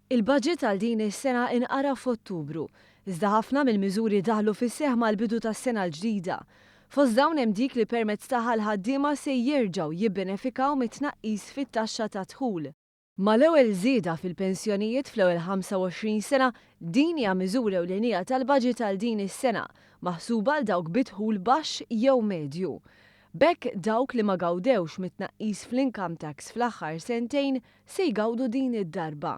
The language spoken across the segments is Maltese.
Il-budget għal din is-sena inqara f'Ottubru, iżda ħafna mill-miżuri daħlu fis-seħħ mal-bidu tas-sena l-ġdida. Fost dawn hemm dik li permezz tagħha l-ħaddiema se jerġgħu jibbenefikaw mit-tnaqqis fit-taxxa tad-dħul. Mal-ewwel żieda fil-pensjonijiet fl-ewwel 25 sena, din hija miżura ewlenija tal-budget għal din is-sena, maħsuba għal dawk bi dħul baxx jew medju. B'hekk dawk li ma gawdewx mit-tnaqqis fl-income tax fl-aħħar sentejn se jgawdu din id-darba.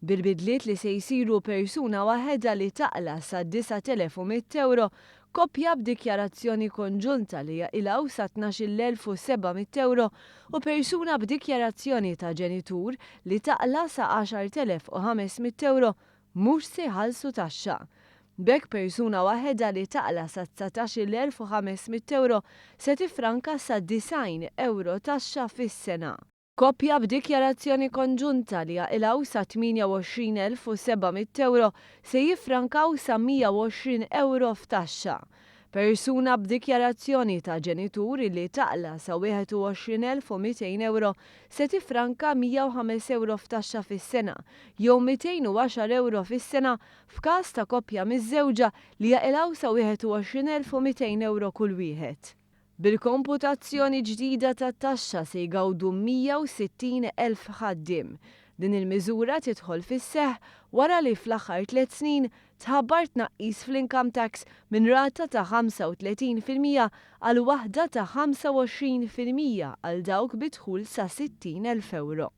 Bil-bidliet li se jsiru persuna waħedha li taqla' sa 9,100 ewro, koppja b'dikjarazzjoni konġunta li jaqilgħu sa 12,700 ewro u persuna b'dikjarazzjoni ta' ġenitur li taqla' sa 10,500 ewro mhux se jħallsu taxxa. B'hekk persuna waħedha li taqla' sa 19,500 ewro se tiffranka sa 90 ewro taxxa fis-sena. Koppja b'dikjarazzjoni konġunta li jaqilgħu sa 28,700 ewro se jiffrankaw sa 120 ewro f'taxxa. Persuna b'dikjarazzjoni ta' ġenitur li taqla' sa 21,200 ewro se tiffranka 105 ewro f'taxxa fis-sena jew 210 ewro fis-sena f'każ ta' koppja miżżewġa li jaqilgħu sa 21,200 ewro kull wieħed. Bil-komputazzjoni ġdida tat-taxxa se jgawdu 160,000 ħaddiem. Din il-miżura tidħol fis-seħħ wara li fl-aħħar tliet snin tħabbar tnaqqis fl-income tax minn rata ta' 35% għal waħda ta' 25% għal dawk bi dħul sa 60,000 ewro.